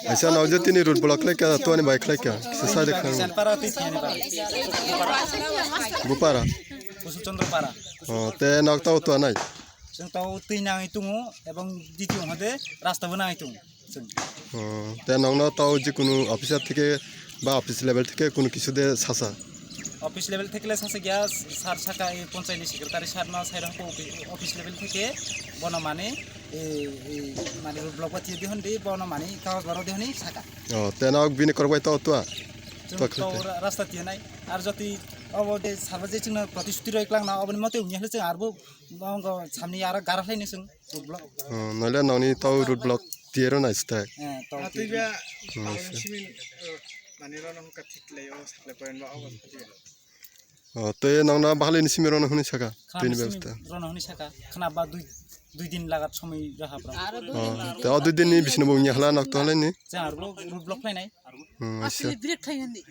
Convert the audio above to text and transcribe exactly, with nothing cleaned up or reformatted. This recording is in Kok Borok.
Aisa, nok je tini road block khlai kha, tuani bai khlai kha. Kisa sai de khang. Jalpara twi thani ba. Bupara. Kusul Chandra Para. Oh, te nok tau tua nai. Chwng tau twi nangwi tungo ebong diti hode rasta bo nangwi tungo. Chwng. Oh, te nokno tau jikunu officer theke ba office level theke kunu kisu de sasa. Office level theke le sasa gya sir saka e panchayat ni secretary sir no sai rang office level theke bono mane e, e, mane road block ba tiyo dihon de bono mane kagos baro dihoni saka. Oh, te nok bini korbai tau tua. Chwng Tua tau khlai. Ra-, rasta tiyo nai. Ar joti obo de sir ba je chwngno protisthuti roi klang na oboni mote ungya hle chwng arbo Bo wngkha samni aro gara khlaini chwng road block. Hmm, noile nokni tau road block tiye rw nai stai. Eh, tau Atwi tiye. Ba Hmm, palni se. Simi, eh, mani rw nang kha thik lai o saklai poren ba obo thik lai. Oh, tei nokna bahalini simi rw nang hwnwi saka. Khna Tini simi bebsta. Rw nang hwnwi saka. Khna ba dui, dui din lagat somoi raha pra. Oh, te o dui din ni bisino bo wngya hla nok to halai ni. Chwng aro road block khlainai. Hmm, aisa. Asli break khlainani.